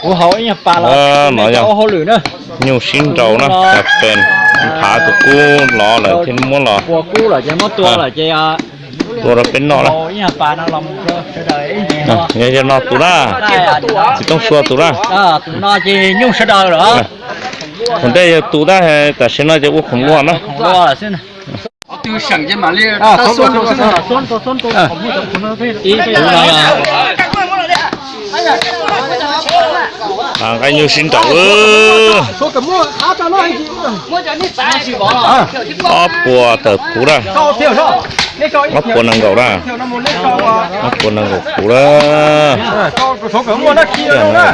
Kuv haus ib nyuag pas los no yog hauj lwm na. Nyuj sib nraus na, cov pes nphav tus kub los lawm thiaj muab los. Pua kub lawm ces muab tua lawm ces tua rau peb noj na. Yog yog no tus na, txiv tooj sua tus na. Tus no ces nyuj sawv daws lawm. Thaum ntej yog tus tab, tam sim no ces ua khoom lua na. Nqaij nyuj sib nraus. Ob puas tawm puv na. Ob puas nees nkaum na. Ob puas nees nkaum puv na.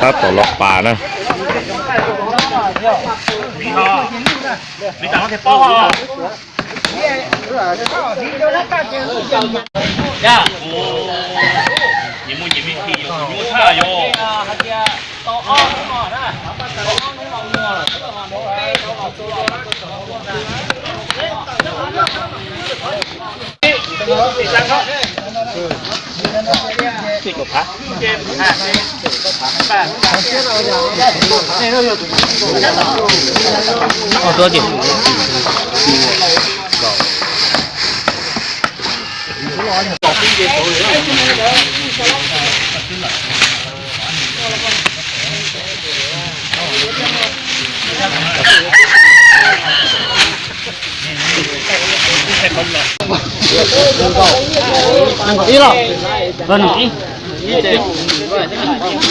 Tab tom los pas na. Ib los.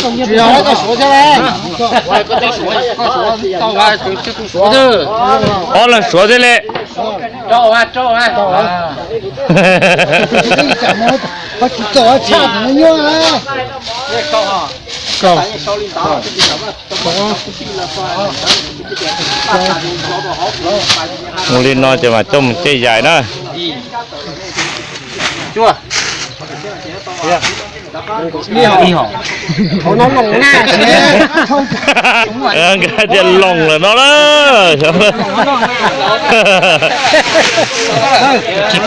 Tsis yog, koj suav thiab lauj. Ob leeg suav thiab li. Tsis txom tshaj tus nyuaj na. Mus li no ces mam coj mus caij yaim na. Nkag tias loos lawm no na.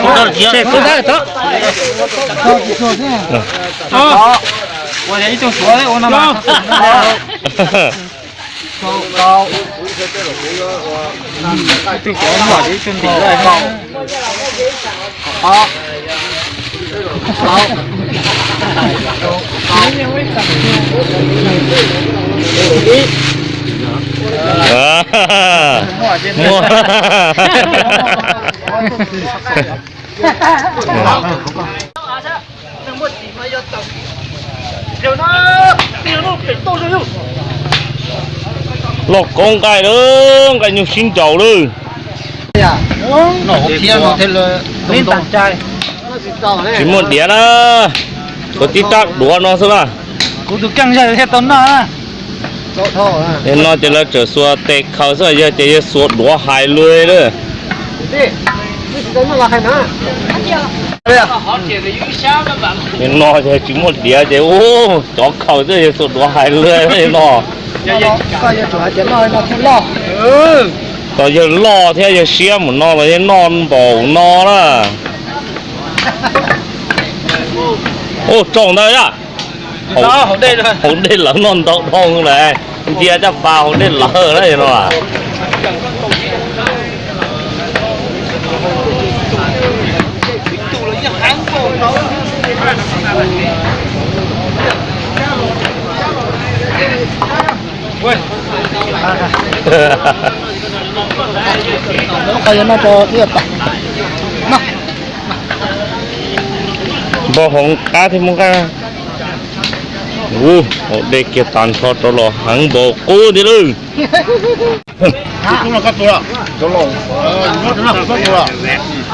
Muaj. Loj koob nqaij lawm, nqaij nyuj sib nraus lawm. Tsis muaj diav na, kuv tib rab duav no xwb na. Kuv tus keej zaj thiaj tau noj na. No ces lawv tseem xuas tes khaws xwb, yog ces yawg xuas duav hais luag lawm. No ces tsis muaj diav ces ua cov khaws xwb, yawg xuas duav hais luag no. Kom yawg loj thiab yawg siab mus no los yawg noj npaum no na. Ua tsaug ntawd na. Haus dej lawv noj ntau dhau lawm, ntsia caj pas haus dej lawv na no. Npau hauv qab thiab muaj nqaij. Ua, haus dej kiag tag nrho rov los heev npaum qub thiab lawm.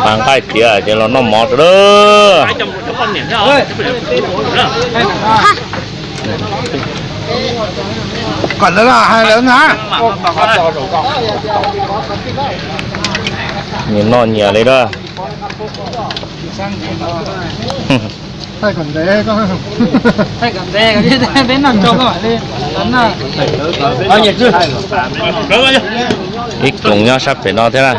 Tag nqaij tiav ces los noj mov rau lawm. Nyias noj nyias li lawm. Ib koom nyob sab pem no thiab na.